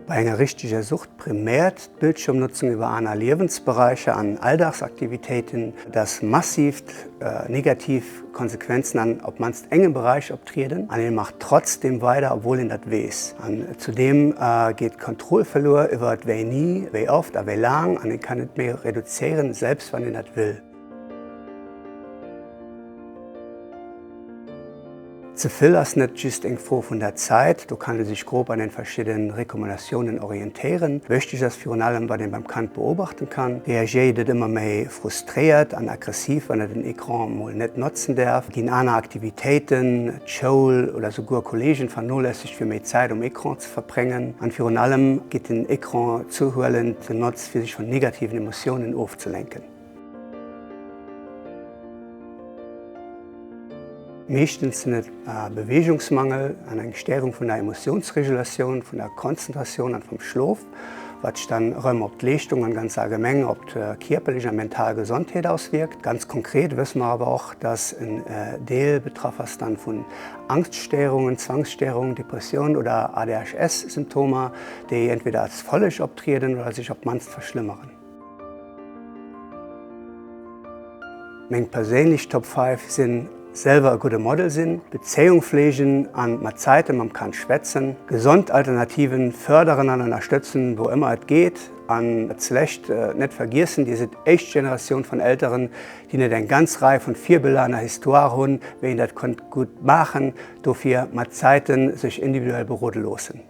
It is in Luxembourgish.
Bei enger richteger Sucht primäert d'Bildschirmnutzung iwwer aner Liewensberäicher an Alldagsaktivitéiten, dass massiv negativ Konsequenzen an op d'mannst engem Beräich optrieden an een macht trotzdem weider, obwuel een dat weess. An zudeem geet d'Kontroll verluer iwwer wéini, wéi oft a wéi laang an een kann net méi reduzéieren, selbst wann een dat wëll. Ze vill ass net just eng Fro vun der Zäit, do kann ee sech grob an den verschidden Recommandatiounen orientéieren. Wichteg ass virun allem wat een beim Kand beobachten kann. Reagéiert et ëmmer méi frustréiert an aggressiv wann et den Ecran mol net notzen däerf? Ginn aner Aktivitéiten, d'Schoul oder souguer Kollegen vernolässegt fir méi Zäit um Ecran ze verbréngen? An virun allem, Geet den Ecran zouhuelend genotzt fir sech vun negativen Emotiounen ofzelenken? Meeschtens sinn et Beweegungsmangel an eng Stéierung vun der Emotiounsregulatioun, vun der Konzentratioun an vum Schlof, wat sech dann erëm op d'Leeschtung an ganz allgemeng op d'kierperlech a mental Gesondheet auswierkt. Ganz konkret wësse mer awer och, dass en Deel betraff ass dann vun Angststéierungen, Zwangsstéierungen, Depressioun oder ADHS-Symptomer, déi entweder als Folleg optrieden oder sech op d'mannst verschlëmmeren. Meng perséinlech Top 5 sinn, selwer e gudde Model sinn, Bezéiung fleegen an mat Zäite mam Kand schwätzen, gesond Alternativen fërderen an ënnerstëtzen wou ëmmer et geet an zlescht net vergiessen, dir sidd éischt Generatioun vun Elteren déi net eng ganz Rei vun Virbiller an der Histoire hunn wéi een dat konnt gutt maachen, dofir mat Zäiten sech individuell berode loossen.